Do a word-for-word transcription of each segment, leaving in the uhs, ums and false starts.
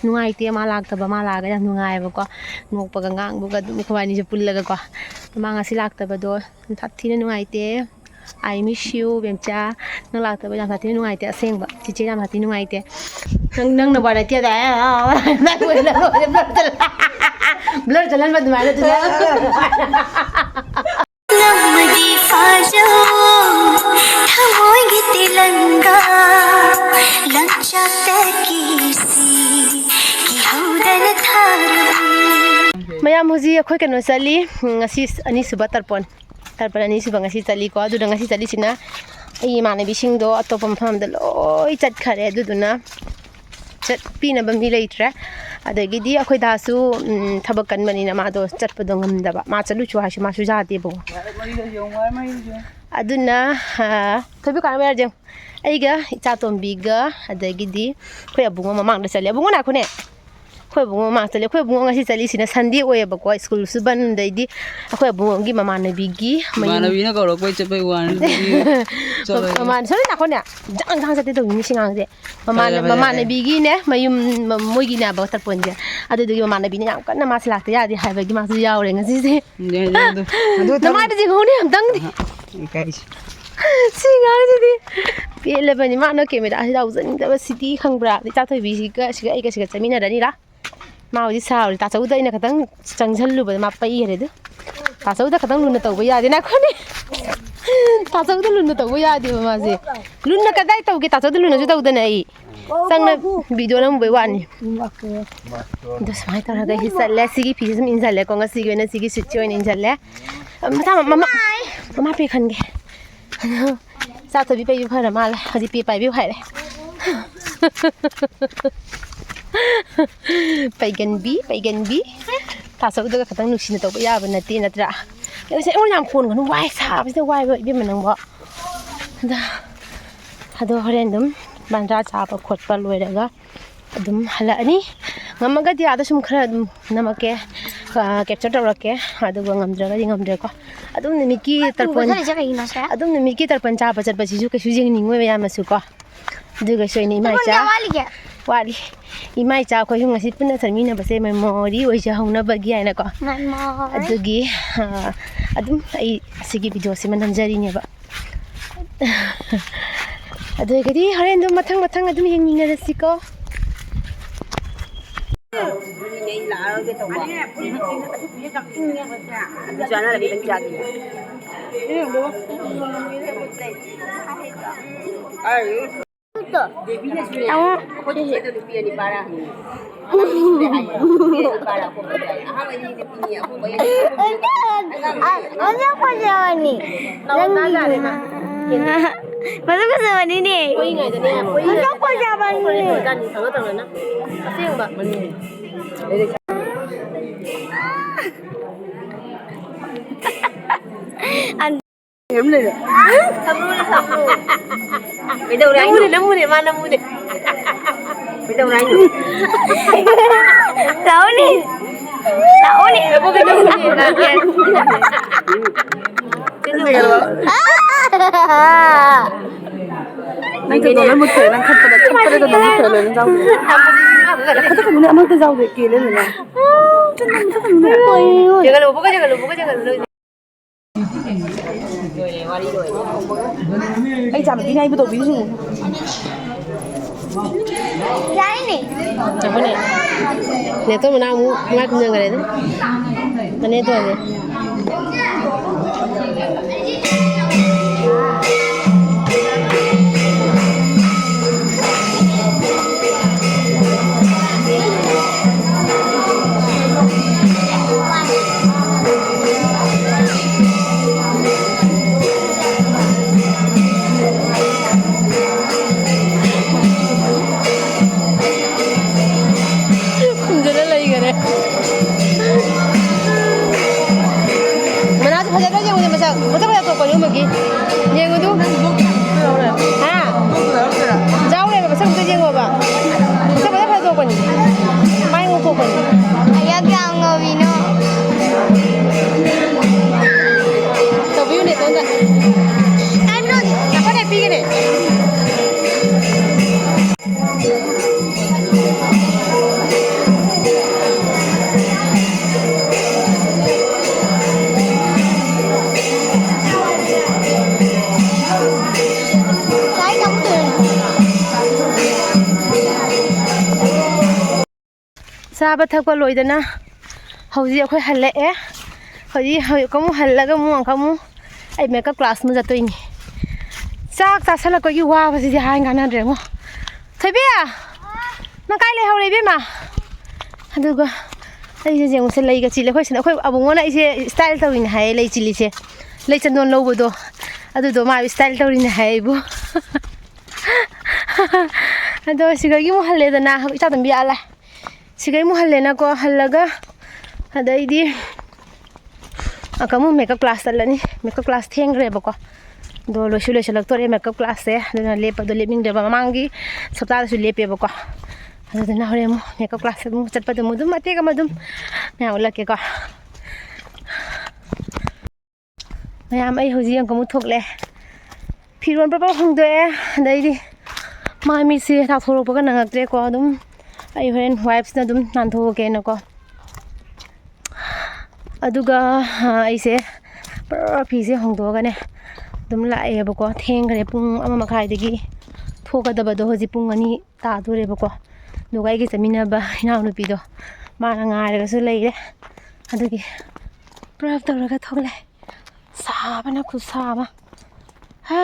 ꯅꯨꯡꯉꯥꯏꯇꯦ ꯃꯥ ꯂꯥꯛꯇꯕ꯫ ꯃꯥ ꯂꯥꯛꯑꯒ ꯌꯥꯝ ꯅꯨꯡꯉꯥꯏꯑꯕꯀꯣ, ꯅꯣꯛꯄꯒ ꯉꯥꯡꯕꯒ ꯑꯗꯨꯝ ꯑꯩꯈꯣꯏ ꯑꯅꯤꯁꯦ ꯄꯨꯜꯂꯒꯀꯣ꯫ ꯃꯥ ꯉꯁꯤ ꯂꯥꯛꯇꯕꯗꯣ ꯌꯥꯝ ꯁꯥꯊꯤꯅ ꯅꯨꯡꯉꯥꯏꯇꯦ꯫ I miss you, ꯕꯦꯝꯆꯥ꯫ ꯅꯪ ꯂꯥꯛꯇꯕ ꯌꯥꯝ ꯁꯥꯊꯤꯅ ꯅꯨꯡꯉꯥꯏꯇꯦ ꯑꯁꯦꯡꯕ꯫ ꯆꯤꯆꯦ ꯌꯥꯝ ꯁꯥꯊꯤꯅ ꯅꯨꯡꯉꯥꯏꯇꯦ꯫ ꯅꯪ, ꯅꯪ ꯅꯕꯥꯔ ꯅꯠꯇꯦ ꯑꯗꯥꯏ꯫ ꯕ꯭ꯂꯔ ꯆꯠꯍꯟꯕ ꯑꯗꯨꯃꯥꯏꯅ ꯑꯗꯨꯗ꯫ ꯅꯝꯃꯗꯤ ꯐꯥꯖꯧ ꯊꯃꯣꯏꯒꯤ ꯇꯦꯂꯪꯒꯥ ꯂꯪꯆꯥꯛꯇꯒꯤ ꯁꯤ ꯀꯤꯍꯧꯗꯅ ꯊꯥꯔꯨꯏ꯫ ꯃꯌꯥꯝ ꯍꯧꯖꯤꯛ ꯑꯩꯈꯣꯏ ꯀꯩꯅꯣ ꯆꯠꯂꯤ꯫ ꯉꯁꯤ ꯑꯅꯤꯁꯨꯕ ꯇꯔꯄꯣꯟ꯫ ꯇꯔꯄꯟ ꯑꯅꯤꯁꯨꯕ ꯉꯁꯤ ꯆꯠꯂꯤꯀꯣ꯫ ꯑꯗꯨꯗ ꯉꯁꯤ ꯆꯠꯂꯤꯁꯤꯅ ꯑꯩꯒꯤ ꯏꯃꯥꯟꯅꯕꯤꯁꯤꯡꯗꯣ ꯑꯇꯣꯞꯄ ꯃꯐꯝ ꯑꯃꯗ ꯂꯣꯏ ꯆꯠꯈꯔꯦ꯫ ꯑꯗꯨꯗꯨꯅ ꯆꯠꯄꯤꯅꯕ ꯃꯤ ꯂꯩꯇ꯭ꯔꯦ꯫ ꯑꯗꯒꯤꯗꯤ ꯑꯩꯈꯣꯏ ꯗꯥꯁꯨ, ꯎꯝ, ꯊꯕꯛ ꯀꯟꯕꯅꯤꯅ ꯃꯥꯗꯣ ꯆꯠꯄꯗꯣ ꯉꯝꯗꯕ꯫ ꯃꯥ ꯆꯠꯂꯨꯆꯣ ꯍꯥꯏꯁꯨ ꯃꯥꯁꯨ ꯌꯥꯗꯦꯕꯀꯣ꯫ ꯑꯗꯨꯅ, ꯑ, ꯊꯣꯏꯕꯤ ꯀꯥꯟꯅꯕ ꯌꯥꯔꯗꯤ ꯌꯦꯡꯉꯨ꯫ ꯑꯩꯒ ꯏꯆꯥꯇꯣꯝꯕꯤꯒ ꯑꯗꯒꯤꯗꯤ ꯑꯩꯈꯣꯏ ꯑꯕꯨꯡꯉꯣ ꯃꯃꯥꯡꯗ ꯆꯠꯂꯦ꯫ ꯑꯕꯨꯡꯉꯣ ꯉꯥꯏꯈꯣꯅꯦ꯫ ꯑꯩꯈꯣꯏ ꯑꯕꯨꯡꯉꯣ ꯃꯃꯥꯡ ꯆꯠꯂꯦ꯫ ꯑꯩꯈꯣꯏ ꯑꯕꯨꯡꯉꯣ ꯉꯁꯤ ꯆꯠꯂꯤꯁꯤꯅ ꯁꯟꯗꯦ ꯑꯣꯏꯌꯦꯕꯀꯣ, ꯁ꯭ꯀꯨꯜꯁꯨ ꯕꯟ꯫ ꯑꯗꯩꯗꯤ ꯑꯩꯈꯣꯏ ꯑꯕꯨꯡꯉꯣꯒꯤ ꯃꯃꯥꯟꯅꯕꯤꯒꯤ ꯃꯌꯨꯝ ꯏꯃꯥꯟꯅꯕꯤꯅ ꯀꯧꯔꯛꯄꯩ ꯆꯠꯄꯩ ꯋꯥꯅꯤ꯫ ꯃꯃꯥꯟ-, ꯁꯣꯝꯗ ꯉꯥꯏꯈꯣꯅꯦ꯫ ꯖꯥꯡ ꯖꯥꯡ ꯆꯠꯇꯦ ꯇꯧꯅꯤ ꯁꯤ ꯉꯥꯡꯁꯦ꯫ ꯃꯃꯥꯟ-, ꯐꯔꯦ, ꯐꯔꯦ, ꯐꯔꯦ꯫ ꯃꯃꯥꯟꯅꯕꯤꯒꯤꯅꯦ ꯃꯌꯨꯝ, ꯃ-, ꯃꯣꯏꯒꯤꯅꯦꯕ ꯇꯔꯄꯣꯟꯁꯦ꯫ ꯑꯗꯨꯗꯨꯒꯤ ꯃꯃꯥꯟꯅꯕꯤꯅ ꯌꯥꯝ ꯀꯟꯅ ꯃꯥꯁꯦ ꯂꯥꯛꯇ ꯌꯥꯗꯦ ꯍꯥꯏꯕꯒꯤ ꯃꯥꯁꯨ ꯌꯥꯎꯔꯦ ꯉꯁꯤꯁꯦ꯫ ꯌꯥꯏ, ꯌꯥꯏ, ꯑꯗꯨ꯫ ꯑꯗꯨ ꯊꯝ-, ꯅꯃꯥꯏꯗ ꯌꯦꯡꯍꯧꯅꯦ ꯑꯝꯇꯪꯗꯤ꯫ ꯑꯍ, ꯏꯀꯥꯏꯁꯦ꯫ ꯁꯤ ꯉꯥꯡꯁꯤꯗꯤ ꯄꯦꯜꯂꯕꯅꯤ꯫ ꯃꯥꯅ ꯀꯦꯃꯦꯔꯥꯁꯤ ꯌꯥꯎꯖꯅꯤꯡꯗꯕ ꯁꯤꯗꯤ ꯈꯪꯕ꯭ꯔꯥ? ꯏꯆꯥ ꯊꯣꯏꯕꯤꯁꯤꯒ ꯁꯤꯒ ꯑꯩꯒ ꯁꯤꯒ ꯆꯠꯃꯤꯟꯅꯔꯅꯤꯔꯥ? ꯃꯥ ꯍꯧꯖꯤꯛ ꯁꯥꯎꯔꯤ꯫ ꯇꯥꯆꯧꯗ ꯑꯩꯅ ꯈꯇꯪ ꯆꯪꯁꯜꯂꯨꯕꯗ ꯃꯥ ꯄꯩꯈꯔꯦ ꯑꯗꯨ꯫ ꯇꯥꯆꯧꯗ ꯈꯇꯪ ꯂꯨꯅ ꯇꯧꯕ ꯌꯥꯗꯦ꯫ ꯅꯈꯣꯅꯦ꯫ ꯇꯥꯆꯧꯗ ꯂꯨꯅ ꯇꯧꯕ ꯌꯥꯗꯦꯕ ꯃꯥꯁꯦ꯫ ꯂꯨꯅ ꯀꯗꯥꯏ ꯇꯧꯒꯦ? ꯇꯥꯆꯧꯗ ꯂꯨꯅꯁꯨ ꯇꯧꯗꯅ ꯑꯩ꯫ ꯆꯪꯅ ꯚꯤꯗꯤꯑꯣ ꯅꯝꯃꯨꯕꯩ ꯋꯥꯅꯤ꯫ ꯑꯗꯣ ꯁꯨꯃꯥꯏꯅ ꯇꯧꯔꯒ ꯑꯩꯁꯦ ꯆꯠꯂꯦ꯫ ꯁꯤꯒꯤ ꯐꯤꯁꯦ ꯁꯨꯝ ꯏꯟꯁꯤꯜꯂꯦꯀꯣ꯫ ꯉꯁꯤꯒꯤ ꯑꯣꯏꯅ ꯁꯤꯒꯤ ꯁꯨꯠꯁꯦ ꯑꯣꯏꯅ ꯏꯟꯁꯤꯜꯂꯦ꯫ ꯃꯆꯥ ꯃ-, ꯃꯃꯥ, ꯃꯃꯥ ꯄꯦ ꯈꯟꯒꯦ꯫ ꯆꯥ ꯊꯣꯏꯕꯤ ꯄꯩꯕꯤ ꯐꯔ ꯃꯥꯜꯂꯦ꯫ ꯍꯧꯖꯤꯛ ꯄꯦ ꯄꯥꯏꯕꯤꯌꯨ ꯍꯥꯏꯔꯦ꯫ ꯄꯩꯒꯟꯕꯤ, ꯄꯩꯒꯟꯕꯤ꯫ ꯇꯥꯆꯧꯗꯒ ꯈꯇꯪ ꯅꯨꯡꯁꯤꯅ ꯇꯧꯕ ꯌꯥꯕ ꯅꯠꯇꯦ, ꯅꯠꯇ꯭ꯔꯥ? ꯉꯁꯤ ꯑꯩꯉꯣꯟꯗ ꯌꯥꯝ ꯈꯣꯟꯒꯅꯨ, ꯋꯥꯏ ꯁꯥꯕꯁꯤꯗ ꯋꯥꯏꯕ ꯏꯕꯦꯝꯃ ꯅꯪꯕꯣ꯫ ꯑꯗ ꯑꯗꯣ ꯍꯣꯔꯦꯟ ꯑꯗꯨꯝ ꯕꯟꯗ꯭ꯔꯥ ꯆꯥꯕ ꯈꯣꯠꯄ ꯂꯣꯏꯔꯒ ꯑꯗꯨꯝ ꯍꯜꯂꯛꯑꯅꯤ꯫ ꯉꯝꯃꯒꯗꯤ ꯑꯥꯗ ꯁꯨꯝ ꯈꯔ ꯑꯗꯨꯝ ꯅꯝꯃꯛꯀꯦ, ꯑ, ꯀꯦꯞꯆꯔ ꯇꯧꯔꯛꯀꯦ꯫ ꯑꯗꯨꯒ ꯉꯝꯗ꯭ꯔꯒꯗꯤ ꯉꯝꯗ꯭ꯔꯦꯀꯣ꯫ ꯑꯗꯨꯝ ꯅꯨꯃꯤꯠꯀꯤ ꯇꯔꯄꯣꯟ, ꯀꯩꯒꯤꯅꯣ ꯁꯦ? ꯑꯗꯨꯝ ꯅꯨꯃꯤꯠꯀꯤ ꯇꯔꯄꯟ ꯆꯥꯕ ꯆꯠꯄꯁꯤꯁꯨ ꯀꯩꯁꯨ ꯌꯦꯡꯅꯤꯡꯉꯣꯏꯕ ꯌꯥꯝꯅꯁꯨꯀꯣ꯫ ꯑꯗꯨꯒꯁꯨ ꯑꯩꯅ ꯏꯃꯥ ꯇꯔꯄꯟ ꯏꯆꯥ ꯀꯌꯥ ꯋꯥꯠꯂꯤꯒꯦ? ꯋꯥꯠꯂꯤ꯫ ꯏꯃꯥ ꯏꯆꯥ ꯑꯩꯈꯣꯏ ꯑꯍꯨꯝ ꯉꯁꯤ ꯄꯨꯟꯅ ꯆꯠꯃꯤꯟꯅꯕꯁꯦ memory ꯑꯣꯏꯖꯍꯧꯅꯕꯒꯤ ꯍꯥꯏꯅꯀꯣ꯫ Memory꯫ ꯑꯗꯨꯒꯤ, ꯑ, ꯑꯗꯨꯝ ꯑꯩ ꯁꯤꯒꯤ video ꯁꯤꯃ ꯅꯝꯖꯔꯤꯅꯦꯕ꯫ ꯑꯗꯨ ꯑꯣꯏꯔꯒꯗꯤ ꯍꯣꯔꯦꯟ ꯑꯗꯨꯝ ꯃꯊꯪ ꯃꯊꯪ ꯑꯗꯨꯝ ꯌꯦꯡꯃꯤꯟꯅꯔꯁꯤꯀꯣ꯫ ꯃꯁꯛ ꯐꯖꯕꯅꯤ꯫ ꯅꯪꯒꯤ ꯃꯁꯛ ꯐꯖꯕꯅꯤꯅꯦ꯫ ꯃꯁꯛ ꯐꯖꯕꯅꯤꯅꯦ꯫ ꯀꯩꯝ ꯂꯩꯔꯦ꯫ ꯀꯩꯗꯧꯔꯦ ꯍꯥꯏꯅꯣ? ꯅꯃꯨꯅꯦ, ꯅꯃꯨꯅꯦ, ꯃꯥ ꯅꯃꯨꯅꯦ꯫ ꯀꯩꯗꯧꯔꯦ ꯍꯥꯏꯅꯣ? ꯂꯥꯛꯑꯣꯅꯦ꯫ ꯂꯥꯛꯑꯣꯅꯦ꯫ ꯅꯕꯣꯛ ꯀꯩꯗꯧꯔꯒꯦ? ꯅꯪ ꯀꯩꯅꯣ ꯂꯣꯏ ꯃꯨꯠꯈ꯭ꯔꯦ, ꯅꯪ ꯈꯠꯄꯗ, ꯈꯠꯄꯗ ꯀꯩꯅꯣ ꯃꯨꯠꯈ꯭ꯔꯦ, ꯂꯣꯏꯅ ꯌꯥꯎꯈ꯭ꯔꯦ꯫ ꯈꯠꯀꯅꯨꯅꯦ, ꯑꯃꯠꯇ ꯌꯥꯎꯗꯦ, ꯀꯦꯜꯂꯦ ꯂꯣꯏꯅ꯫ ꯆꯠꯂꯣ, ꯃꯨꯊꯠꯀꯅꯨꯅꯦ꯫ ꯌꯦꯡꯍꯜꯂꯨ, ꯕꯣꯛꯀ ꯌꯦꯡꯍꯜꯂꯨ, ꯕꯣꯛꯀ ꯌꯦꯡꯍꯜꯂꯨ꯫ ꯑꯩ ꯏꯆꯥꯅꯨꯄꯤꯅ ꯑꯩꯕꯨ ꯇꯧꯕꯤꯔꯤꯁꯤꯡ꯫ ꯌꯥꯔꯦꯅꯦ꯫ ꯉꯥꯏꯈꯣꯅꯦ꯫ ꯅꯦꯇꯣꯟ ꯃꯅꯥꯎ ꯑꯃꯨꯛ ꯃꯥꯏ ꯈꯨꯝꯖꯟꯈ꯭ꯔꯦꯅꯦ꯫ ꯃꯅꯦꯇꯣꯟꯁꯦ꯫ ꯈꯨꯝꯖꯤꯜꯂ ꯂꯩꯈꯔꯦ꯫ ꯃꯅꯥꯁꯨ ꯐꯖꯗ꯭ꯔꯥ ꯌꯦꯡꯉꯨꯅꯦ, ꯃꯁꯛ ꯐꯖ ꯐꯖ ꯊꯣꯛꯄꯅꯤ ꯑꯃꯒꯤ꯫ ꯌꯦꯡꯉꯨꯗꯨ꯫ ꯍꯥ? ꯌꯥꯎꯔꯦꯕ, ꯃꯁꯛ ꯑꯝꯇ ꯌꯦꯡꯉꯣꯕ꯫ ꯃꯁꯛ ꯐꯖ ꯐꯖ ꯊꯣꯛꯄꯅꯤ꯫ ꯃꯥꯏ ꯉꯧꯊꯣꯛꯄꯅꯤ꯫ ꯑꯌꯥ, ꯀꯌꯥꯝ ꯉꯧꯔꯤꯅꯣ? ꯇꯧꯕꯤꯌꯨꯅꯦ, ꯇꯣꯟꯗ꯫ ꯀꯩꯅꯣ? ꯉꯥꯏꯈꯣꯅꯦ, ꯄꯤꯒꯦꯅꯦ꯫ ꯆꯥꯕ ꯊꯛꯄ ꯂꯣꯏꯗꯅ ꯍꯧꯖꯤꯛ ꯑꯩꯈꯣꯏ ꯍꯜꯂꯛꯑꯦ꯫ ꯍꯧꯖꯤꯛ, ꯍꯧꯖꯤꯛ ꯑꯃꯨꯛ ꯍꯜꯂꯒ ꯑꯃꯨꯛ ꯑꯃꯨꯛ ꯑꯃꯨꯛ ꯑꯩ ꯃꯦꯀꯞ ꯀ꯭ꯂꯥꯁ ꯑꯃ ꯆꯠꯇꯣꯏꯅꯤ꯫ ꯆꯥꯛ ꯆꯥꯁꯜꯂꯛꯄꯒꯤ ꯋꯥꯕꯁꯤꯗꯤ ꯍꯥꯏ ꯀꯥꯟꯅꯗ꯭ꯔꯦꯉꯣ꯫ ꯊꯣꯏꯕꯤ, ꯅꯪ ꯀꯥꯏ ꯂꯩꯍꯧꯔꯦ ꯏꯕꯦꯝꯃ? ꯑꯗꯨꯒ ꯑꯩꯁꯦ ꯌꯦꯡꯉꯨꯁꯦ, ꯂꯩꯒ ꯆꯤꯜꯂꯦ꯫ ꯑꯩꯈꯣꯏ ꯁꯤꯗ ꯑꯩꯈꯣꯏ ꯑꯕꯨꯡꯉꯣꯅ ꯑꯩꯁꯦ ꯁ꯭ꯇꯥꯏꯜ ꯇꯧꯔꯤꯅꯦ ꯍꯥꯏꯌꯦ, ꯂꯩ ꯆꯤꯜꯂꯤꯁꯦ꯫ ꯂꯩ ꯆꯟꯗꯣꯟ ꯂꯧꯕꯗꯣ, ꯑꯗꯨꯗꯣ ꯃꯥ ꯁ꯭ꯇꯥꯏꯜ ꯇꯧꯔꯤꯅꯦ ꯍꯥꯏꯌꯦ ꯑꯩꯕꯨ꯫ ꯑꯗꯣ ꯁꯤꯗꯒꯤ ꯑꯃꯨꯛ ꯍꯜꯂꯦꯗꯅ, ꯏꯆꯥ ꯇꯣꯝꯕꯤ ꯑꯥ ꯂꯥꯛꯑꯦ꯫ ꯁꯤꯗꯒꯤ ꯑꯃꯨꯛ ꯍꯜꯂꯦꯅꯀꯣ, ꯍꯜꯂꯒ ꯑꯗꯩꯗꯤ ꯑꯃꯨꯛ ꯃꯦꯀꯞ ꯀ꯭ꯂꯥꯁ ꯆꯠꯂꯅꯤ꯫ ꯃꯦꯀꯞ ꯀ꯭ꯂꯥꯁ ꯊꯦꯡꯈ꯭ꯔꯦꯕꯀꯣ, ꯑꯗꯣ ꯂꯣꯏꯁꯨ ꯂꯣꯏꯁꯤꯜꯂꯛꯇꯣꯔꯦ ꯃꯦꯀꯞ ꯀ꯭ꯂꯥꯁꯁꯦ꯫ ꯑꯗꯨꯅ ꯂꯦꯞꯄꯗꯣ ꯂꯦꯞꯅꯤꯡꯗ꯭ꯔꯕ, ꯃꯃꯥꯡꯒꯤ ꯁꯞꯇꯥꯗꯁꯨ ꯂꯦꯞꯄꯦꯕꯀꯣ꯫ ꯑꯗꯨꯗꯨꯅ ꯍꯣꯔꯦꯟ ꯑꯃꯨꯛ ꯃꯦꯀꯞ ꯀ꯭ꯂꯥꯁ ꯑꯃꯨꯛ ꯆꯠꯄꯗ ꯑꯃꯨꯛ ꯑꯗꯨꯝ ꯃꯇꯦꯛ ꯑꯃ ꯑꯗꯨꯝ ꯃꯌꯥꯝ ꯎꯠꯂꯛꯀꯦꯀꯣ꯫ ꯃꯌꯥꯝ, ꯑꯩ ꯍꯧꯖꯤꯛ ꯑꯃꯨꯛ ꯊꯣꯛꯂꯛꯑꯦ꯫ ꯐꯤꯔꯣꯟ ꯄ꯭ꯔꯞ ꯄ꯭ꯔꯞ ꯍꯣꯡꯗꯣꯛꯑꯦ꯫ ꯑꯗꯩꯗꯤ ꯃꯥꯏ ꯃꯤꯠꯁꯦ ꯇꯥꯊꯣꯔꯛꯄꯒ ꯅꯪꯉꯛꯇ꯭ꯔꯦꯀꯣ꯫ ꯑꯗꯨꯝ ꯑꯩ ꯍꯣꯔꯦꯟ ꯋꯥꯏꯞꯁꯅ ꯑꯗꯨꯝ ꯅꯥꯟꯊꯣꯛꯑꯒꯦꯅꯀꯣ꯫ ꯑꯗꯨꯒ, ꯑ, ꯑꯩꯁꯦ ꯄꯨꯔꯥ ꯐꯤꯁꯦ ꯍꯣꯡꯗꯣꯛꯑꯒꯅꯦ ꯑꯗꯨꯝ ꯂꯥꯛꯑꯦꯕꯀꯣ꯫ ꯊꯦꯡꯈ꯭ꯔꯦ, ꯄꯨꯡ ꯑꯃ ꯃꯈꯥꯏꯗꯒꯤ ꯊꯣꯛꯀꯗꯕꯗꯣ ꯍꯧꯖꯤꯛ ꯄꯨꯡ ꯑꯅꯤ ꯇꯥꯗꯣꯔꯦꯕꯀꯣ꯫ ꯑꯗꯨꯒ ꯑꯩꯒ ꯆꯠꯃꯤꯟꯅꯕ ꯏꯅꯥꯎꯅꯨꯄꯤꯗꯣ, ꯃꯥꯅ ꯉꯥꯏꯔꯒꯁꯨ ꯂꯩꯔꯦ꯫ ꯑꯗꯨꯒꯤ ꯄ꯭ꯔꯞ ꯇꯧꯔꯒ ꯊꯣꯛꯂꯛꯑꯦ꯫ ꯁꯥꯕꯅ ꯈꯨꯠꯁꯥ ꯑꯃ꯫ ꯍꯥ꯫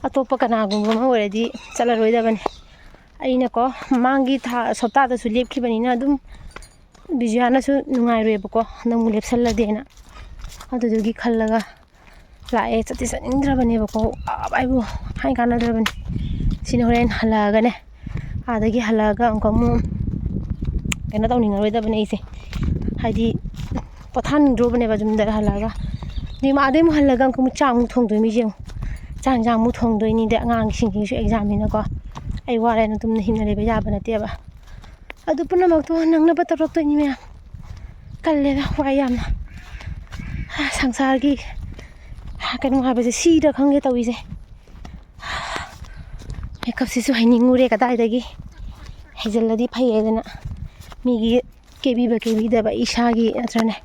ꯑꯇꯣꯞꯄ ꯀꯅꯥꯒꯨꯝꯕ ꯑꯃ ꯑꯣꯏꯔꯗꯤ ꯆꯠꯂꯔꯣꯏꯗꯕꯅꯤ꯫ ꯑꯩꯅꯀꯣ, ꯃꯃꯥꯡꯒꯤ ꯊꯥ, ꯁꯞꯇꯥꯗꯁꯨ ꯂꯦꯞꯈꯤꯕꯅꯤꯅ ꯑꯗꯨꯝ ꯕꯤꯖ꯭ꯌꯥꯅꯁꯨ ꯅꯨꯡꯉꯥꯏꯔꯣꯏꯕꯀꯣ, ꯅꯪꯕꯨ ꯂꯦꯞꯁꯜꯂꯗꯤꯅ꯫ ꯑꯗꯨꯗꯨꯒꯤ ꯈꯜꯂꯒ ꯂꯥꯛꯑꯦ꯫ ꯆꯠꯇꯤ ꯆꯠꯅꯤꯡꯗ꯭ꯔꯕꯅꯦꯕꯀꯣ, ꯋꯥꯕ ꯍꯥꯏꯕꯨ ꯍꯥꯏ ꯀꯥꯟꯅꯗ꯭ꯔꯕꯅꯤ꯫ ꯁꯤꯅ ꯍꯣꯔꯦꯟ ꯍꯜꯂꯛꯑꯒꯅꯦ, ꯑꯥꯗꯒꯤ ꯍꯜꯂꯛꯑꯒ ꯑꯃꯨꯛꯀ ꯑꯃꯨꯛ ꯀꯩꯅꯣ ꯇꯧꯅꯤꯡꯉꯔꯣꯏꯗꯕꯅꯦ ꯑꯩꯁꯦ, ꯍꯥꯏꯗꯤ ꯄꯣꯊꯥꯅꯤꯡꯗ꯭ꯔꯣꯕꯅꯦꯕ ꯌꯨꯝꯗ ꯍꯜꯂꯛꯑꯒ꯫ ꯑꯗꯩ ꯑꯥꯗꯩ ꯑꯃꯨꯛ ꯍꯜꯂꯒ ꯑꯃꯨꯛꯀ ꯑꯃꯨꯛ ꯆꯥꯛ ꯑꯃꯨꯛ ꯊꯣꯡꯗꯣꯏꯅꯤ ꯌꯦꯡꯉꯨ꯫ ꯆꯥꯛ ꯌꯦꯟꯁꯥꯡ ꯑꯃꯨꯛ ꯊꯣꯡꯗꯣꯏꯅꯤ, ꯑꯗꯩ ꯑꯉꯥꯡꯁꯤꯡꯒꯤꯁꯨ ꯑꯦꯛꯖꯥꯝꯅꯤꯅꯀꯣ꯫ ꯑꯩ ꯋꯥꯔꯦꯅ ꯇꯨꯝꯅ ꯍꯤꯞꯅ ꯂꯩꯕ ꯌꯥꯕ ꯅꯠꯇꯦꯕ꯫ ꯑꯗꯨ ꯄꯨꯝꯅꯃꯛꯇꯣ ꯅꯪꯅꯕ ꯇꯧꯔꯛꯇꯣꯏꯅꯤ ꯃꯌꯥꯝ꯫ ꯀꯜꯂꯦꯗ, ꯋꯥꯏ ꯌꯥꯝꯅ꯫ ꯁꯪꯁꯥꯔꯒꯤ ꯀꯩꯅꯣ ꯍꯥꯏꯕꯁꯦ ꯁꯤꯗ ꯈꯪꯒꯦ ꯇꯧꯔꯤꯁꯦ꯫ ꯃꯦꯀꯞꯁꯤꯁꯨ ꯍꯩꯅꯤꯡꯉꯨꯔꯦ ꯀꯗꯥꯏꯗꯒꯤ꯫ ꯍꯩꯖꯤꯜꯂꯗꯤ ꯐꯩꯌꯦꯗꯅ꯫ ꯃꯤꯒꯤ ꯀꯦꯕꯤꯕ ꯀꯦꯕꯤꯗꯕ, ꯏꯁꯥꯒꯤ ꯅꯠꯇ꯭ꯔꯅꯦ,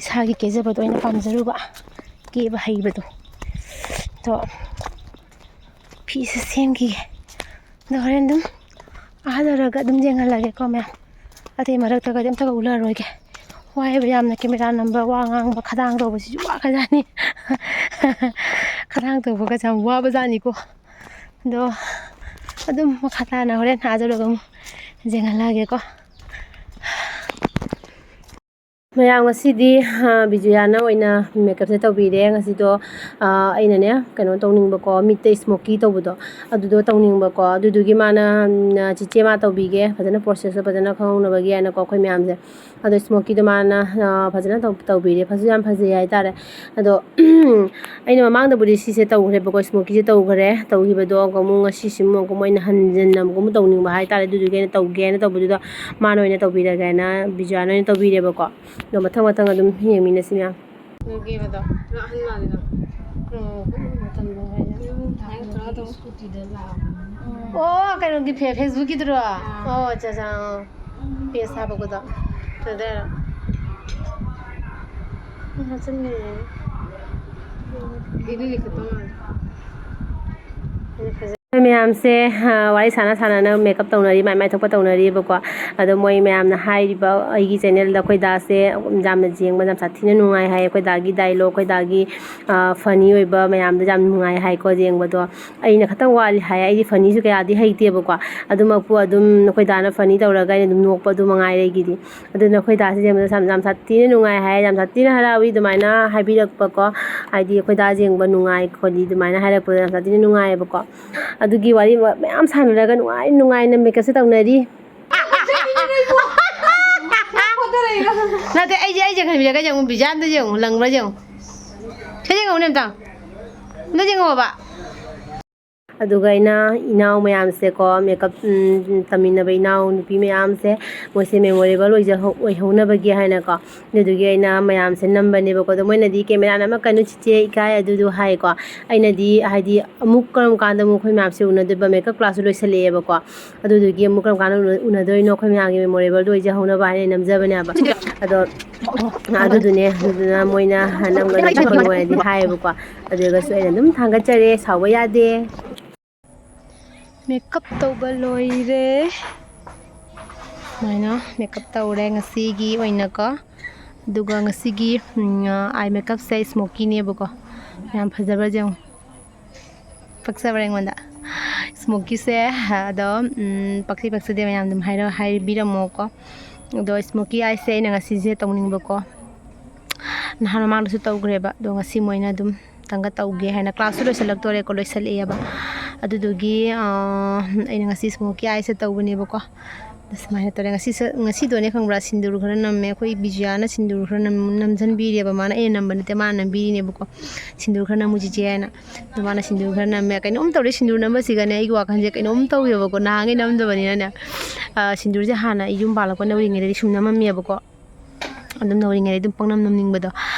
ꯏꯁꯥꯒꯤ ꯀꯦꯖꯕꯗꯣ ꯑꯩꯅ ꯄꯥꯝꯖꯔꯨꯕ, ꯀꯦꯕ ꯍꯩꯕꯗꯣ꯫ ꯑꯗꯣ ꯐꯤꯁꯦ ꯁꯦꯝꯈꯤꯒꯦ꯫ ꯑꯗꯣ ꯍꯣꯔꯦꯟ ꯑꯗꯨꯝ ꯑꯍꯜꯂꯔꯒ ꯑꯗꯨꯝ ꯌꯦꯡꯍꯜꯂꯒꯦꯀꯣ ꯃꯌꯥꯝ꯫ ꯑꯇꯩ ꯃꯔꯛꯇꯒꯗꯤ ꯑꯝꯇꯒ ꯎꯠꯂꯔꯣꯏꯒꯦ꯫ ꯋꯥꯏꯑꯦꯕ ꯌꯥꯝꯅ ꯀꯦꯃꯦꯔꯥ ꯅꯝꯕ, ꯋꯥ ꯉꯥꯡꯕ, ꯈꯗꯥꯡ ꯇꯧꯕꯁꯤꯁꯨ ꯋꯥꯈ꯭ꯔꯖꯥꯠꯅꯤ꯫ ꯈꯗꯥꯡ ꯇꯧꯕꯒꯁꯦ ꯌꯥꯝ ꯋꯥꯕꯖꯥꯠꯅꯤꯀꯣ꯫ ꯑꯗꯣ ꯑꯗꯨꯝ ꯃꯈꯥ ꯇꯥꯅ ꯍꯣꯔꯦꯟ ꯑꯥ ꯆꯠꯂꯒ ꯑꯃꯨꯛ ꯌꯦꯡꯍꯜꯂꯛꯑꯒꯦꯀꯣ꯫ ꯃꯌꯥꯝ, ꯉꯁꯤꯗꯤ, ꯑ, ꯕꯤꯖꯨꯌꯥꯅ ꯑꯣꯏꯅ ꯃꯦꯀꯞꯁꯦ ꯇꯧꯕꯤꯔꯦ꯫ ꯉꯁꯤꯗꯣ, ꯑ, ꯑꯩꯅꯅꯦ, ꯀꯩꯅꯣ ꯇꯧꯅꯤꯡꯕꯀꯣ, ꯃꯤꯠꯇ ꯁ꯭ꯃꯣꯀꯤ ꯇꯧꯕꯗꯣ, ꯑꯗꯨꯗꯣ ꯇꯧꯅꯤꯡꯕꯀꯣ꯫ ꯑꯗꯨꯗꯨꯒꯤ ꯃꯥꯅ, ꯎꯝ, ꯆꯤꯆꯦ ꯃꯥ ꯇꯧꯕꯤꯒꯦ, ꯐꯖꯅ ꯄ꯭ꯔꯣꯁꯦꯁꯇꯣ ꯐꯖꯅ ꯈꯪꯍꯧꯅꯕꯒꯤ ꯍꯥꯏꯅꯀꯣ꯫ ꯑꯩꯈꯣꯏ ꯃꯌꯥꯝꯁꯦ ꯑꯗꯣ ꯁ꯭ꯃꯣꯀꯤꯗꯣ ꯃꯥꯅ, ꯑ, ꯐꯖꯅ ꯇꯧ-, ꯇꯧꯕꯤꯔꯦ꯫ ꯐꯁꯨ ꯌꯥꯝ ꯐꯖꯩ ꯍꯥꯏꯇꯥꯔꯦ꯫ ꯑꯗꯣ ꯑꯩꯅ ꯃꯃꯥꯡꯗꯕꯨꯗꯤ ꯁꯤꯁꯦ ꯇꯧꯈ꯭ꯔꯦꯕꯀꯣ, ꯁ꯭ꯃꯣꯀꯤꯁꯦ ꯇꯧꯈ꯭ꯔꯦ꯫ ꯇꯧꯈꯤꯕꯗꯣ ꯑꯃꯨꯛ ꯉꯁꯤꯁꯦ ꯑꯃꯨꯛ ꯑꯃꯨꯛ ꯑꯩꯅ ꯍꯟꯖꯤꯟꯅ ꯑꯃꯨꯛ ꯇꯧꯅꯤꯡꯕ ꯍꯥꯏꯇꯥꯔꯦ꯫ ꯑꯗꯨꯗꯨꯒꯤ ꯑꯩꯅ ꯇꯧꯒꯦꯅ ꯇꯧꯕꯗꯨꯗ ꯃꯥꯅ ꯑꯣꯏꯅ ꯇꯧꯕꯤꯔꯒꯦꯅ ꯕꯤꯖꯨꯌꯥꯅ ꯑꯣꯏꯅ ꯇꯧꯕꯤꯔꯦꯕꯀꯣ꯫ ꯑꯗꯣ ꯃꯊꯪ ꯃꯊꯪ ꯑꯗꯨꯝ ꯌꯦꯡꯃꯤꯟꯅꯁꯤ ꯃꯌꯥꯝ꯫ ꯀꯦꯕꯗꯣ? ꯎꯝ, ꯃꯇꯝꯗꯣ ꯍꯥꯏꯅ꯫ ꯑꯣ, ꯀꯩꯅꯣꯒꯤ ꯐꯦ-, Facebook-ꯀꯤꯗꯨꯔꯣ? ꯑꯣ, ꯑꯠꯆꯥ, ꯑꯠꯆꯥ, ꯑꯥ꯫ ꯄꯦꯁ ꯍꯥꯞꯄꯛꯄꯗꯣ꯫ ꯑꯗꯨꯗ꯫ ꯎꯝ, ꯍꯥꯞꯆꯤꯟꯕꯤꯔꯦ꯫ ꯑꯩꯈꯣꯏ ꯃꯌꯥꯝꯁꯦ, ꯑ, ꯋꯥꯔꯤ ꯁꯥꯟꯅ ꯁꯥꯟꯅꯅ ꯃꯦꯀꯞ ꯇꯧꯅꯔꯤ, ꯃꯥꯏ ꯃꯥꯏ ꯊꯣꯛꯄ ꯇꯧꯅꯔꯤꯕꯀꯣ꯫ ꯑꯗꯣ ꯃꯣꯏ ꯃꯌꯥꯝꯅ ꯍꯥꯏꯔꯤꯕ, ꯑꯩꯒꯤ ꯆꯦꯅꯦꯜꯗ ꯑꯩꯈꯣꯏ ꯗꯥꯁꯦ ꯌꯥꯝꯅ ꯌꯦꯡꯕ ꯌꯥꯝ ꯁꯥꯊꯤꯅ ꯅꯨꯡꯉꯥꯏ ꯍꯥꯏ꯫ ꯑꯩꯈꯣꯏ ꯗꯥꯒꯤ ꯗꯥꯏꯂꯣꯒ, ꯑꯩꯈꯣꯏ ꯗꯥꯒꯤ, ꯑ, ꯐꯅꯤ ꯑꯣꯏꯕ ꯃꯌꯥꯝꯗꯣ ꯌꯥꯝ ꯅꯨꯡꯉꯥꯏ ꯍꯥꯏꯀꯣ ꯌꯦꯡꯕꯗꯣ꯫ ꯑꯩꯅ ꯈꯇꯪ ꯋꯥꯠꯂꯤ ꯍꯥꯏ꯫ ꯑꯩꯗꯤ ꯐꯅꯤꯁꯨ ꯀꯌꯥꯗꯤ ꯍꯩꯇꯦꯕꯀꯣ꯫ ꯑꯗꯨꯃꯛꯄꯨ ꯑꯗꯨꯝ ꯑꯩꯈꯣꯏ ꯗꯥꯅ ꯐꯅꯤ ꯇꯧꯔꯒ ꯑꯩꯅ ꯑꯗꯨꯝ ꯅꯣꯛꯄ ꯑꯗꯨ ꯃꯉꯥꯏꯔꯦ ꯑꯩꯒꯤꯗꯤ꯫ ꯑꯗꯨꯅ ꯑꯩꯈꯣꯏ ꯗꯥꯁꯦ ꯌꯦꯡꯕꯗ ꯌꯥꯝ, ꯌꯥꯝ ꯁꯥꯊꯤꯅ ꯅꯨꯡꯉꯥꯏ ꯍꯥꯏ, ꯌꯥꯝ ꯁꯥꯊꯤꯅ ꯍꯔꯥꯎꯏ ꯑꯗꯨꯃꯥꯏꯅ ꯍꯥꯏꯕꯤꯔꯛꯄꯀꯣ꯫ ꯍꯥꯏꯗꯤ ꯑꯩꯈꯣꯏ ꯗꯥ ꯌꯦꯡꯕ ꯅꯨꯡꯉꯥꯏ ꯈꯣꯠꯂꯤ ꯑꯗꯨꯃꯥꯏꯅ ꯍꯥꯏꯔꯛꯄꯗꯣ ꯌꯥꯝ ꯁꯥꯊꯤꯅ ꯅꯨꯡꯉꯥꯏꯌꯦꯕꯀꯣ꯫ ꯑꯗꯨꯒꯤ ꯋꯥꯔꯤ ꯃꯌꯥꯝ ꯁꯥꯟꯅꯔꯒ ꯅꯨꯡꯉꯥꯏ ꯅꯨꯡꯉꯥꯏꯅ ꯃꯦꯀꯞꯁꯦ ꯇꯧꯅꯔꯤ꯫ ꯅꯠꯇꯦ, ꯑꯩꯁꯦ, ꯑꯩꯁꯦ ꯈꯟꯕꯤꯔꯒ ꯌꯦꯡꯉꯨ, ꯕꯤꯖꯥꯟꯗ ꯌꯦꯡꯉꯨ, ꯂꯪꯕ꯭ꯔꯥ ꯌꯦꯡꯉꯨ꯫ ꯁꯤ ꯌꯦꯡꯉꯨꯅꯦ ꯑꯝꯇꯪ꯫ ꯑꯝꯇ ꯌꯦꯡꯉꯣꯕ꯫ ꯑꯗꯨꯒ ꯑꯩꯅ ꯏꯅꯥꯎ ꯃꯌꯥꯝꯁꯦꯀꯣ, ꯃꯦꯀꯞ, ꯎꯝ, ꯇꯝꯃꯤꯟꯅꯕ ꯏꯅꯥꯎ ꯅꯨꯄꯤ ꯃꯌꯥꯝꯁꯦ, ꯃꯣꯏꯁꯦ ꯃꯦꯃꯣꯔꯦꯕꯜ ꯑꯣꯏꯖꯍꯧ-, ꯑꯣꯏꯍꯧꯅꯕꯒꯤ ꯍꯥꯏꯅꯀꯣ, ꯑꯗꯨꯗꯨꯒꯤ ꯑꯩꯅ ꯃꯌꯥꯝꯁꯦ ꯅꯝꯕꯅꯦꯕꯀꯣ꯫ ꯑꯗꯣ ꯃꯣꯏꯅꯗꯤ "ꯀꯦꯃꯦꯔꯥ ꯅꯝꯃꯛꯀꯅꯨ ꯆꯤꯆꯦ, ꯏꯀꯥꯏ" ꯑꯗꯨꯗꯨ ꯍꯥꯏꯀꯣ꯫ ꯑꯩꯅꯗꯤ ꯍꯥꯏꯗꯤ ꯑꯃꯨꯛ ꯀꯔꯝ ꯀꯥꯟꯗ ꯑꯃꯨꯛ ꯑꯩꯈꯣꯏ ꯃꯌꯥꯝꯁꯦ ꯎꯅꯗꯣꯏꯕ, ꯃꯦꯀꯞ ꯀ꯭ꯂꯥꯁꯁꯨ ꯂꯣꯏꯁꯤꯜꯂꯛꯑꯦꯕꯀꯣ꯫ ꯑꯗꯨꯗꯨꯒꯤ ꯑꯃꯨꯛ ꯀꯔꯝ ꯀꯥꯟꯗ ꯎꯅ-, ꯎꯅꯗꯣꯏꯅꯣ, ꯑꯩꯈꯣꯏ ꯃꯌꯥꯝꯒꯤ ꯃꯦꯃꯣꯔꯦꯕꯜꯗꯣ ꯑꯣꯏꯖꯍꯧꯅꯕ ꯍꯥꯏꯅ ꯑꯩ ꯅꯝꯖꯕꯅꯦꯕ꯫ ꯑꯗꯣ ꯑꯗꯨꯗꯨꯅꯦ, ꯑꯗꯨꯗꯨꯅ ꯃꯣꯏꯅ ꯅꯝꯒꯅꯨ ꯈꯣꯠꯀꯅꯨ ꯍꯥꯏꯅꯗꯤ ꯍꯥꯏꯌꯦꯕꯀꯣ꯫ ꯑꯗꯨ ꯑꯣꯏꯔꯒꯁꯨ ꯑꯩꯅ ꯑꯗꯨꯝ ꯊꯥꯡꯒꯠꯆꯔꯦ, ꯁꯥꯎꯕ ꯌꯥꯗꯦ꯫ ꯃꯦꯀꯞ ꯇꯧꯕ ꯂꯣꯏꯔꯦ꯫ ꯁꯨꯃꯥꯏꯅ ꯃꯦꯀꯞ ꯇꯧꯔꯦ ꯉꯁꯤꯒꯤ ꯑꯣꯏꯅꯀꯣ꯫ ꯑꯗꯨꯒ ꯉꯁꯤꯒꯤ, ꯎꯝ, ꯑꯥꯏ ꯃꯦꯀꯞꯁꯦ ꯁ꯭ꯃꯣꯀꯤꯅꯦꯕꯀꯣ꯫ ꯌꯥꯝ ꯐꯖꯕ꯭ꯔꯥ ꯌꯦꯡꯉꯨ꯫ ꯄꯛꯆꯕ꯭ꯔꯥ ꯑꯩꯉꯣꯟꯗ? ꯁ꯭ꯃꯣꯀꯤꯁꯦ, ꯑꯗꯣ, ꯎꯝ, ꯄꯛꯆꯩ ꯄꯛꯆꯗꯦ ꯃꯌꯥꯝ ꯑꯗꯨꯝ ꯍꯥꯏꯔ-, ꯍꯥꯏꯕꯤꯔꯝꯃꯣꯀꯣ꯫ ꯑꯗꯣ ꯁ꯭ꯃꯣꯀꯤ ꯑꯥꯏꯁꯦ ꯑꯩꯅ ꯉꯁꯤꯁꯦ ꯇꯧꯅꯤꯡꯕꯀꯣ꯫ ꯅꯍꯥꯟ ꯃꯃꯥꯡꯗꯁꯨ ꯇꯧꯈ꯭ꯔꯦꯕ꯫ ꯑꯗꯣ ꯉꯁꯤ ꯃꯣꯏꯅ ꯑꯗꯨꯝ ꯇꯪꯒ ꯇꯧꯒꯦ ꯍꯥꯏꯅ ꯀ꯭ꯂꯥꯁꯁꯨ ꯂꯣꯏꯁꯤꯜꯂꯛꯇꯣꯔꯦꯀꯣ, ꯂꯣꯏꯁꯤꯜꯂꯛꯑꯦꯕ꯫ ꯑꯗꯨꯗꯨꯒꯤ, ꯑꯥ, ꯑꯩꯅ ꯉꯁꯤ ꯁ꯭ꯃꯣꯀꯤ ꯑꯥꯏꯁꯦ ꯇꯧꯕꯅꯦꯕꯀꯣ꯫ ꯑꯗ ꯁꯨꯃꯥꯏꯅ ꯇꯧꯔꯦ꯫ ꯉꯁꯤꯁꯦ, ꯉꯁꯤꯗꯣꯅꯦ ꯈꯪꯕ꯭ꯔꯥ, ꯁꯤꯟꯗꯨꯔ ꯈꯔ ꯅꯝꯃꯦ꯫ ꯑꯩꯈꯣꯏ ꯕꯤꯖꯤꯌꯥꯅ ꯁꯤꯟꯗꯨꯔ ꯈꯔ ꯅꯝ-, ꯅꯝꯖꯟꯕꯤꯔꯦꯕ꯫ ꯃꯥꯅ, ꯑꯩꯅ ꯅꯝꯕ ꯅꯠꯇꯦ, ꯃꯥꯅ ꯅꯝꯕꯤꯔꯤꯅꯦꯕꯀꯣ꯫ "ꯁꯤꯟꯗꯨꯔ ꯈꯔ ꯅꯝꯃꯨ ꯆꯤꯆꯦ" ꯍꯥꯏꯅ꯫ ꯑꯗꯣ ꯃꯥꯅ ꯁꯤꯟꯗꯨꯔ ꯈꯔ ꯅꯝꯃꯦ꯫ ꯀꯩꯅꯣꯝ ꯇꯧꯔꯦ, ꯁꯤꯟꯗꯨꯔ ꯅꯝꯕꯁꯤꯒꯅꯦ ꯑꯩꯒꯤ ꯋꯥꯈꯜꯁꯦ ꯀꯩꯅꯣꯝ ꯇꯧꯋꯦꯕꯀꯣ, ꯅꯍꯥꯟꯈꯩ ꯅꯝꯗꯕꯅꯤꯅꯅꯦ꯫ ꯑꯥ, ꯁꯤꯟꯗꯨꯔꯁꯦ ꯍꯥꯟꯅ ꯑꯩ ꯌꯨꯝ ꯄꯥꯜꯂꯛꯄ ꯅꯧꯔꯤꯉꯩꯗꯗꯤ ꯁꯨꯝ ꯅꯝꯃꯝꯃꯦꯕꯀꯣ꯫ ꯑꯗꯨꯝ ꯅꯧꯔꯤꯉꯩꯗ ꯑꯗꯨꯝ ꯄꯪꯅꯝ ꯅꯝꯅꯤꯡꯕꯗꯣ꯫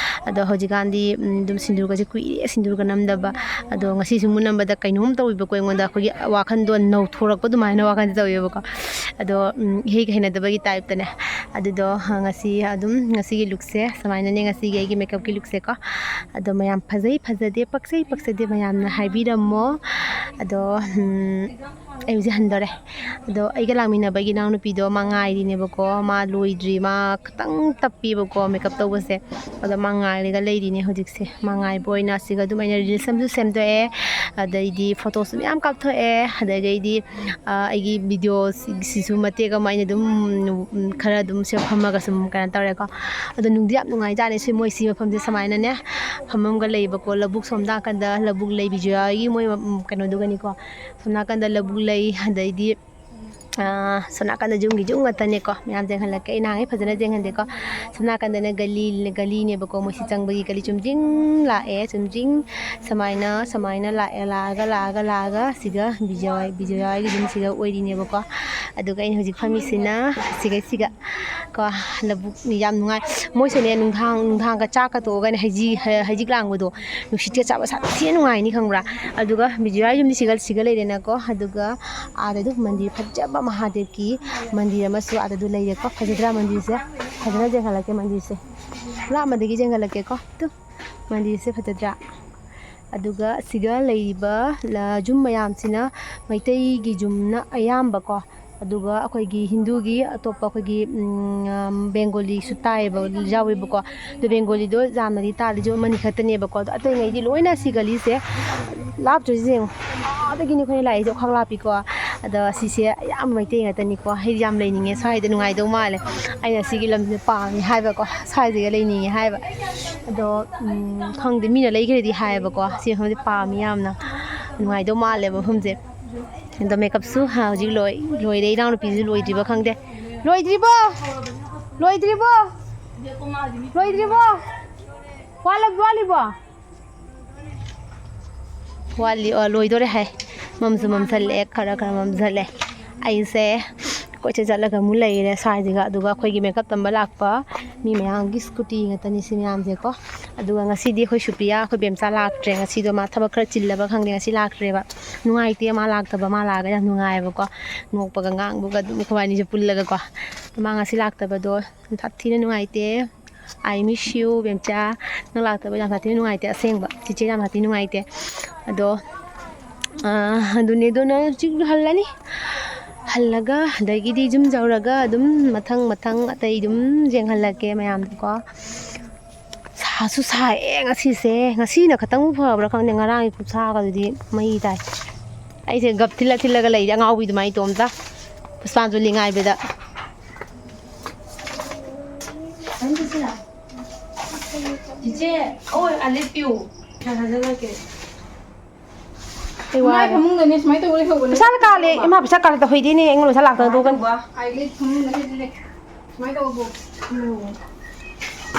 ꯑꯗꯣ ꯍꯧꯖꯤꯛꯀꯥꯟꯗꯤ, ꯎꯝ, ꯑꯗꯨꯝ ꯁꯤꯟꯗꯨꯔꯒꯁꯦ ꯀꯨꯏꯔꯦ ꯁꯤꯟꯗꯨꯔꯒ ꯅꯝꯗꯕ꯫ ꯑꯗꯣ ꯉꯁꯤꯁꯨ ꯑꯃꯨꯛ ꯅꯝꯕꯗ ꯀꯩꯅꯣꯝ ꯇꯧꯋꯦꯕꯀꯣ ꯑꯩꯉꯣꯟꯗ, ꯑꯩꯈꯣꯏꯒꯤ ꯋꯥꯈꯜꯗꯣ ꯅꯧꯊꯣꯔꯛꯄ ꯑꯗꯨꯃꯥꯏꯅ ꯋꯥꯈꯜꯁꯦ ꯇꯧꯋꯦꯕꯀꯣ꯫ ꯑꯗꯣ, ꯎꯝ, ꯏꯍꯩꯒ ꯍꯩꯅꯗꯕꯒꯤ ꯇꯥꯏꯞꯇꯅꯦ꯫ ꯑꯗꯨꯗꯣ, ꯑ, ꯉꯁꯤ ꯑꯗꯨꯝ, ꯉꯁꯤꯒꯤ ꯂꯨꯛꯁꯦ ꯁꯨꯃꯥꯏꯅꯅꯦ, ꯉꯁꯤꯒꯤ ꯑꯩꯒꯤ ꯃꯦꯀꯞꯀꯤ ꯂꯨꯛꯁꯦꯀꯣ꯫ ꯑꯗꯣ ꯃꯌꯥꯝ ꯐꯖꯩ ꯐꯖꯗꯦ, ꯄꯛꯆꯩ ꯄꯛꯆꯗꯦ ꯃꯌꯥꯝꯅ ꯍꯥꯏꯕꯤꯔꯝꯃꯣ꯫ ꯑꯗꯣ, ꯎꯝ, ꯑꯩ ꯍꯧꯖꯤꯛ ꯍꯟꯗꯣꯔꯦ꯫ ꯑꯗꯣ ꯑꯩꯒ ꯂꯥꯛꯃꯤꯟꯅꯕꯒꯤ ꯏꯅꯥꯎꯅꯨꯄꯤꯗꯣ ꯃꯥ ꯉꯥꯏꯔꯤꯅꯦꯕꯀꯣ꯫ ꯃꯥ ꯂꯣꯏꯗ꯭ꯔꯤ, ꯃꯥ ꯈꯤꯇꯪ ꯇꯞꯄꯤꯕꯀꯣ ꯃꯦꯀꯞ ꯇꯧꯕꯁꯦ꯫ ꯑꯗꯣ ꯃꯥ ꯉꯥꯏꯔꯒ ꯂꯩꯔꯤꯅꯦ ꯍꯧꯖꯤꯛꯁꯦ꯫ ꯃꯥ ꯉꯥꯏꯕ ꯑꯣꯏꯅ ꯑꯁꯤꯒ ꯑꯗꯨꯝ ꯑꯩꯅ ꯔꯤꯜꯁ ꯑꯃꯁꯨ ꯁꯦꯝꯗꯣꯛꯑꯦ, ꯑꯗꯩꯗꯤ ꯐꯣꯇꯣꯁꯨ ꯃꯌꯥꯝ ꯀꯥꯞꯊꯣꯛꯑꯦ, ꯑꯗꯒꯤꯗꯤ, ꯑ, ꯑꯩꯒꯤ ꯚꯤꯗꯤꯑꯣꯁꯤꯁꯨ ꯃꯇꯦꯛ ꯑꯃ ꯑꯩꯅ ꯑꯗꯨꯝ, ꯎꯝ, ꯈꯔ ꯑꯗꯨꯝ ꯁꯤꯗ ꯐꯝꯃꯒ ꯁꯨꯝ ꯀꯩꯅꯣ ꯇꯧꯔꯦꯀꯣ꯫ ꯑꯗꯣ ꯅꯨꯡꯗꯤ ꯌꯥꯝ ꯅꯨꯡꯉꯥꯏꯖꯥꯠꯅꯤ ꯁꯤ, ꯃꯣꯏ ꯁꯤ ꯃꯐꯝꯁꯦ ꯁꯨꯃꯥꯏꯅꯅꯦ ꯐꯝꯐꯝꯒ ꯂꯩꯕꯀꯣ꯫ ꯂꯧꯕꯨꯛ ꯁꯣꯝ ꯅꯥꯀꯟꯗ ꯂꯧꯕꯨꯛ ꯂꯩ, ꯕꯤꯖꯣꯌꯥꯒꯤ ꯃꯣꯏ, ꯎꯝ, ꯀꯩꯅꯣꯗꯨꯒꯅꯤꯀꯣ꯫ ꯁꯣꯝ ꯅꯥꯀꯟꯗ ꯂꯧꯕꯨꯛ ꯂꯩ, ꯑꯗꯩꯗꯤ ꯑꯥ, ꯁꯣꯝ ꯅꯥꯀꯟꯗ ꯌꯨꯝꯒꯤ ꯌꯨꯝ ꯉꯥꯛꯇꯅꯦꯀꯣ꯫ ꯃꯌꯥꯝ ꯌꯦꯡꯍꯜꯂꯛꯀꯦ꯫ ꯑꯩ ꯅꯍꯥꯟꯒꯩ ꯐꯖꯅ ꯌꯦꯡꯍꯟꯗꯦꯀꯣ꯫ ꯁꯣꯝ ꯅꯥꯀꯟꯗꯅ ꯒꯂꯤ, ꯒꯂꯤꯅꯦꯕꯀꯣ꯫ ꯃꯣꯏꯁꯤ ꯆꯪꯕꯒꯤ ꯒꯂꯤ ꯆꯨꯝꯗ꯭ꯔꯤꯡ ꯂꯥꯛꯑꯦ꯫ ꯆꯨꯝꯗ꯭ꯔꯤꯡ ꯁꯨꯃꯥꯏꯅ, ꯁꯨꯃꯥꯏꯅ ꯂꯥꯛꯑꯦ꯫ ꯂꯥꯛꯑꯒ, ꯂꯥꯛꯑꯒ, ꯂꯥꯛꯑꯒ ꯁꯤꯒ ꯕꯤꯖꯣꯏ, ꯕꯤꯖꯣꯏꯒꯤ ꯌꯨꯝꯁꯤꯒ ꯑꯣꯏꯔꯤꯅꯦꯕꯀꯣ꯫ ꯑꯗꯨꯒ ꯑꯩꯅ ꯍꯧꯖꯤꯛ ꯐꯝꯃꯤꯁꯤꯅ ꯁꯤꯒ, ꯁꯤꯒ ꯀꯣ, ꯂꯧꯕꯨꯛ ꯌꯥꯝ ꯅꯨꯡꯉꯥꯏ꯫ ꯃꯣꯏꯁꯨꯅꯦ, ꯅꯨꯡꯗꯥꯡ, ꯅꯨꯡꯗꯥꯡꯒ ꯆꯥꯛꯀ ꯇꯣꯛꯑꯒꯅꯦ ꯍꯩꯖꯤ-, ꯍ-, ꯍꯩꯖꯤꯛ ꯂꯥꯡꯕꯗꯣ, ꯅꯨꯡꯁꯤꯠꯀ ꯆꯥꯕ ꯁꯥꯊꯤꯅ ꯅꯨꯡꯉꯥꯏꯅꯤ ꯈꯪꯕ꯭ꯔꯥ? ꯑꯗꯨꯒ ꯕꯤꯖꯣꯏ ꯌꯨꯝꯗꯤ ꯁꯤꯒ, ꯁꯤꯒ ꯂꯩꯔꯦꯅꯀꯣ꯫ ꯑꯗꯨꯒ ꯑꯥꯗ ꯑꯗꯨꯝ ꯃꯟꯗꯤꯔ ꯐꯖꯕ ꯃꯍꯥꯗꯦꯕꯀꯤ ꯃꯟꯗꯤꯔ ꯑꯃꯁꯨ ꯑꯥꯗ ꯑꯗꯨ ꯂꯩꯔꯦꯀꯣ꯫ ꯐꯖꯗ꯭ꯔꯥ ꯃꯟꯗꯤꯔꯁꯦ? ꯐꯖꯅ ꯌꯦꯡꯍꯜꯂꯛꯀꯦ ꯃꯟꯗꯤꯔꯁꯦ꯫ ꯂꯥꯞꯃꯗꯒꯤ ꯌꯦꯡꯍꯜꯂꯛꯀꯦꯀꯣ꯫ ꯇꯨ, ꯃꯟꯗꯤꯔꯁꯦ ꯐꯖꯗ꯭ꯔꯥ? ꯑꯗꯨꯒ ꯑꯁꯤꯒ ꯂꯩꯔꯤꯕ ꯂ-, ꯌꯨꯝ ꯃꯌꯥꯝꯁꯤꯅ ꯃꯩꯇꯩꯒꯤ ꯌꯨꯝꯅ ꯑꯌꯥꯝꯕꯀꯣ, ꯑꯗꯨꯒ ꯑꯩꯈꯣꯏꯒꯤ ꯍꯤꯟꯗꯨꯒꯤ ꯑꯇꯣꯞꯄ ꯑꯩꯈꯣꯏꯒꯤ, ꯎꯝ, ꯕꯦꯡꯒꯣꯂꯤꯁꯨ ꯇꯥꯏꯌꯦꯕ, ꯌꯥꯎꯋꯦꯕꯀꯣ꯫ ꯑꯗꯣ ꯕꯦꯡꯒꯣꯂꯤꯗꯣ ꯌꯥꯝꯅꯗꯤ ꯇꯥꯗꯦ, ꯌꯨꯝ ꯑꯃꯅꯤ ꯈꯛꯇꯅꯦꯕꯀꯣ꯫ ꯑꯗꯣ ꯑꯇꯩꯉꯩꯗꯤ ꯂꯣꯏꯅ ꯁꯤ ꯒꯂꯤꯁꯦ ꯂꯥꯞꯇ꯭ꯔꯤꯁꯦ ꯌꯦꯡꯉꯣ, ꯑꯥꯗꯒꯤꯅꯤ ꯑꯩꯈꯣꯏꯅ ꯂꯥꯛꯏꯁꯦ, ꯑꯣꯈꯥꯛ ꯂꯥꯞꯄꯤꯀꯣ꯫ ꯑꯗꯣ ꯁꯤꯁꯦ ꯑꯌꯥꯝꯕ ꯃꯩꯇꯩ ꯉꯥꯛꯇꯅꯤꯀꯣ꯫ ꯑꯩꯗꯤ ꯌꯥꯝ ꯂꯩꯅꯤꯡꯉꯦ, ꯁ꯭ꯋꯥꯏꯗ ꯅꯨꯡꯉꯥꯏꯗꯧ ꯃꯥꯜꯂꯦ꯫ ꯑꯩꯅ ꯁꯤꯒꯤ ꯂꯝꯁꯦ ꯄꯥꯝꯃꯤ ꯍꯥꯏꯕꯀꯣ, ꯁ꯭ꯋꯥꯏꯁꯤꯒ ꯂꯩꯅꯤꯡꯉꯦ ꯍꯥꯏꯕ꯫ ꯑꯗꯣ, ꯎꯝ, ꯈꯪꯗꯦ, ꯃꯤꯅ ꯂꯩꯈ꯭ꯔꯦꯗꯤ ꯍꯥꯏꯌꯦꯕꯀꯣ, ꯁꯤ ꯃꯐꯝꯁꯦ ꯄꯥꯝꯃꯤ ꯌꯥꯝꯅ, ꯅꯨꯡꯉꯥꯏꯗꯧ ꯃꯥꯜꯂꯦꯕ ꯃꯐꯝꯁꯦ꯫ ꯑꯗꯣ ꯃꯦꯀꯞꯁꯨ ꯍꯧꯖꯤꯛ ꯂꯣꯏ-, ꯂꯣꯏꯔꯦ꯫ ꯏꯅꯥꯎꯅꯨꯄꯤꯁꯨ ꯂꯣꯏꯗ꯭ꯔꯤꯕ ꯈꯪꯗꯦ꯫ ꯂꯣꯏꯗ꯭ꯔꯤꯕꯣ? ꯂꯣꯏꯗ꯭ꯔꯤꯕꯣ? ꯂꯣꯏꯗ꯭ꯔꯤꯕꯣ? ꯋꯥꯠꯂ-, ꯋꯥꯠꯂꯤꯕꯣ? ꯋꯥꯠꯂꯤ꯫ ꯑꯣ, ꯂꯣꯏꯗꯣꯔꯦ ꯍꯥꯏ꯫ ꯃꯝꯁꯨ ꯃꯝꯁꯜꯂꯛꯑꯦ, ꯈꯔ ꯈꯔ ꯃꯝꯁꯜꯂꯦ꯫ ꯑꯩꯁꯦ ꯀꯣꯏꯆꯠ ꯆꯠꯂꯒ ꯑꯃꯨꯛ ꯂꯩꯔꯦ ꯁ꯭ꯋꯥꯏꯁꯤꯒ꯫ ꯑꯗꯨꯒ ꯑꯩꯈꯣꯏꯒꯤ ꯃꯦꯀꯞ ꯇꯝꯕ ꯂꯥꯛꯄ ꯃꯤ ꯃꯌꯥꯝꯒꯤ ꯁ꯭ꯀꯨꯇꯤ ꯉꯥꯛꯇꯅꯤ ꯁꯤ ꯃꯌꯥꯝꯁꯦꯀꯣ꯫ ꯑꯗꯨꯒ ꯉꯁꯤꯗꯤ ꯑꯩꯈꯣꯏ ꯁꯨꯄ꯭ꯔꯤꯌꯥ, ꯑꯩꯈꯣꯏ ꯕꯦꯝꯆꯥ ꯂꯥꯛꯇ꯭ꯔꯦ꯫ ꯉꯁꯤꯗꯣ ꯃꯥ ꯊꯕꯛ ꯈꯔ ꯆꯤꯜꯂꯕ ꯈꯪꯗꯦ, ꯉꯁꯤ ꯂꯥꯛꯇ꯭ꯔꯦꯕ꯫ ꯅꯨꯡꯉꯥꯏꯇꯦ ꯃꯥ ꯂꯥꯛꯇꯕ, ꯃꯥ ꯂꯥꯛꯑꯒ ꯌꯥꯝ ꯅꯨꯡꯉꯥꯏꯌꯦꯕꯀꯣ, ꯅꯣꯛꯄꯒ ꯉꯥꯡꯕꯒ ꯑꯗꯨꯝ ꯑꯩꯈꯣꯏꯕꯥꯅꯤꯁꯦ ꯄꯨꯜꯂꯒꯀꯣ꯫ ꯃꯥ ꯉꯁꯤ ꯂꯥꯛꯇꯕꯗꯣ ꯌꯥꯝ ꯁꯥꯊꯤꯅ ꯅꯨꯡꯉꯥꯏꯇꯦ꯫ I miss you, ꯕꯦꯝꯆꯥ꯫ ꯅꯪ ꯂꯥꯛꯇꯕ ꯌꯥꯝ ꯁꯥꯊꯤꯅ ꯅꯨꯡꯉꯥꯏꯇꯦ, ꯑꯁꯦꯡꯕ꯫ ꯆꯤꯆꯦ ꯌꯥꯝ ꯁꯥꯊꯤꯅ ꯅꯨꯡꯉꯥꯏꯇꯦ꯫ ꯑꯗꯣ, ꯑꯥ, ꯑꯗꯨꯅꯦ꯫ ꯑꯗꯣ ꯅꯪ ꯍꯧꯖꯤꯛ ꯍꯜꯂꯅꯤ꯫ ꯍꯜꯂꯒ, ꯑꯗꯒꯤꯗꯤ ꯌꯨꯝ ꯌꯧꯔꯒ ꯑꯗꯨꯝ ꯃꯊꯪ ꯃꯊꯪ ꯑꯇꯩ ꯑꯗꯨꯝ ꯌꯦꯡꯍꯜꯂꯛꯀꯦ ꯃꯌꯥꯝꯗꯀꯣ꯫ ꯁꯥꯁꯨ ꯁꯥꯏꯌꯦ ꯉꯁꯤꯁꯦ꯫ ꯉꯁꯤꯅ ꯈꯇꯪꯕꯨ ꯐꯕ꯭ꯔꯥ ꯈꯪꯗꯦ, ꯉꯔꯥꯡꯒꯤ ꯈꯨꯠꯁꯥꯒꯗꯨꯗꯤ ꯃꯩ ꯇꯥꯏ꯫ ꯑꯩꯁꯦ ꯒꯞ ꯊꯤꯜꯂ ꯊꯤꯜꯂꯒ ꯂꯩꯔꯦ ꯑꯉꯥꯎꯕꯤ ꯑꯗꯨꯃꯥꯏꯅ ꯏꯇꯣꯝꯇ, ꯄꯨꯁꯄꯥꯟꯖꯂꯤ ꯉꯥꯏꯕꯗ꯫ ꯆꯤꯆꯦ, ꯑꯣꯏ, ꯑꯂꯤꯠ ꯄꯤꯌꯨ꯫ ꯄꯩꯁꯥ ꯊꯥꯖꯤꯜꯂꯛꯀꯦ꯫ ꯑꯩ ꯃꯥꯏ ꯋꯥꯔꯦ꯫ ꯐꯃꯨꯡꯗꯅꯦ ꯁꯨꯃꯥꯏꯅ ꯇꯧꯔ ꯂꯩꯍꯧꯕꯅꯦ꯫ ꯄꯩꯁꯥ ꯀꯥꯂꯦ, ꯏꯃꯥ, ꯄꯩꯁꯥ ꯀꯥꯂꯦ ꯇꯧꯍꯩꯗꯦꯅꯦ, ꯑꯩꯉꯣꯟꯗ ꯄꯩꯁꯥ ꯂꯥꯛꯇꯅ ꯀꯃꯥꯏꯅ ꯇꯣꯛꯀꯅꯤ꯫ ꯇꯧꯕ? ꯑꯥꯏꯂꯦꯠ ꯐꯃꯨꯡꯗ ꯂꯩ-, ꯂꯩ-, ꯂꯩ꯫ ꯁꯨꯃꯥꯏꯅ ꯇꯧꯕ꯫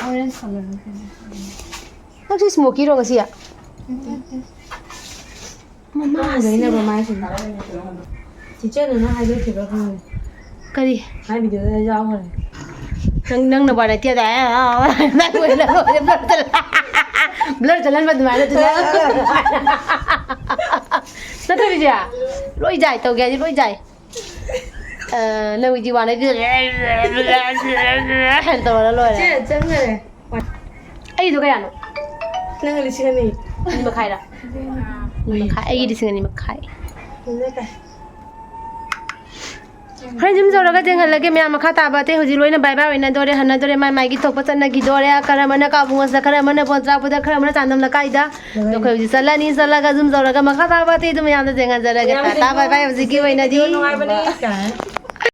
Orange colour. ꯅꯪꯁꯨ ꯁ꯭ꯃꯣꯀꯤꯔꯣ ꯉꯁꯤ? ꯅꯠꯇꯦ, ꯅꯠꯇꯦ꯫ ꯃꯃꯥꯁꯤ꯫ ꯂꯩꯅꯕ ꯃꯥꯏꯁꯤꯅ꯫ ꯆꯤꯆꯦꯅ ꯅꯪ ꯍꯥꯏꯗꯣꯛꯈꯤꯕ꯭ꯔꯥ ꯈꯪꯗꯦ꯫ ꯀꯔꯤ? ꯃꯥꯏ ꯚꯤꯗꯤꯑꯣꯗ ꯌꯥꯎꯈ꯭ꯔꯦ꯫ ꯅꯪ, ꯅꯪꯅ ꯕꯥꯔ ꯅꯠꯇꯦ ꯑꯗꯥꯏ, ꯅꯪ ꯑꯣꯏꯅ ꯂꯣꯏꯔꯦ, ꯕ꯭ꯂꯔ ꯆꯠꯍꯟ-, ꯕ꯭ꯂꯔ ꯆꯠꯍꯟꯕ ꯑꯗꯨꯃꯥꯏꯅ ꯑꯗꯨꯗ꯫ ꯅꯠꯇ꯭ꯔꯣ ꯆꯤꯆꯦ? ꯂꯣꯏ ꯌꯥꯏ, ꯇꯧꯒꯦ ꯍꯥꯏꯗꯤ ꯂꯣꯏ ꯌꯥꯏ꯫ ꯑ, ꯅꯪꯒꯤꯗꯤ ꯋꯥꯅ ꯍꯦꯟ ꯇꯧꯔ ꯂꯣꯏꯔꯦ꯫ ꯆꯦ, ꯆꯪꯈꯔꯦ꯫ ꯑꯩꯗꯣ ꯀꯌꯥꯅꯣ? ꯅꯪ ꯂꯤꯁꯤꯡ ꯑꯅꯤ꯫ ꯑꯅꯤ ꯃꯈꯥꯏꯔꯥ? ꯑꯅꯤ ꯃꯈꯥꯏ, ꯑꯩꯒꯤꯗꯤ ꯂꯤꯁꯤꯡ ꯑꯅꯤ ꯃꯈꯥꯏ꯫ ꯍꯣꯔꯦꯟ ꯌꯨꯝ ꯌꯧꯔꯒ ꯊꯦꯡꯍꯜꯂꯒꯦ ꯃꯌꯥꯝ꯫ ꯃꯈꯥ ꯇꯥꯕ ꯑꯇꯩ ꯍꯧꯖꯤꯛ ꯂꯣꯏꯅ ꯕꯥꯏ ꯕꯥꯏ ꯑꯣꯏꯅꯗꯣꯔꯦ, ꯍꯟꯅꯗꯣꯔꯦ, ꯃꯥꯏ ꯃꯥꯏꯒꯤ ꯊꯣꯛꯄ ꯆꯠꯅꯈꯤꯗꯣꯔꯦ꯫ ꯈꯔ ꯑꯃꯅ ꯀꯥꯕꯨꯡ ꯋꯥꯁꯇ, ꯈꯔ ꯑꯃꯅ ꯕꯣꯟ ꯆꯥꯛꯄꯗ, ꯈꯔ ꯑꯃꯅ ꯆꯥꯟꯗꯝ ꯂꯩꯀꯥꯏꯗ꯫ ꯑꯗꯣ ꯑꯩꯈꯣꯏ ꯍꯧꯖꯤꯛ ꯆꯠꯂꯅꯤ, ꯆꯠꯂꯒ ꯌꯨꯝ ꯌꯧꯔꯒ ꯃꯈꯥ ꯇꯥꯕ ꯑꯇꯩꯗꯨ ꯃꯌꯥꯝꯗ ꯊꯦꯡꯍꯟꯖꯔꯒꯦ꯫ ꯇꯥꯇꯥ ꯕꯥꯏ ꯕꯥꯏ꯫ ꯍꯧꯖꯤꯛꯀꯤ ꯑꯣꯏꯅꯗꯤ꯫ ꯅꯨꯡꯉꯥꯏꯕꯅꯤ ꯀꯥꯏ꯫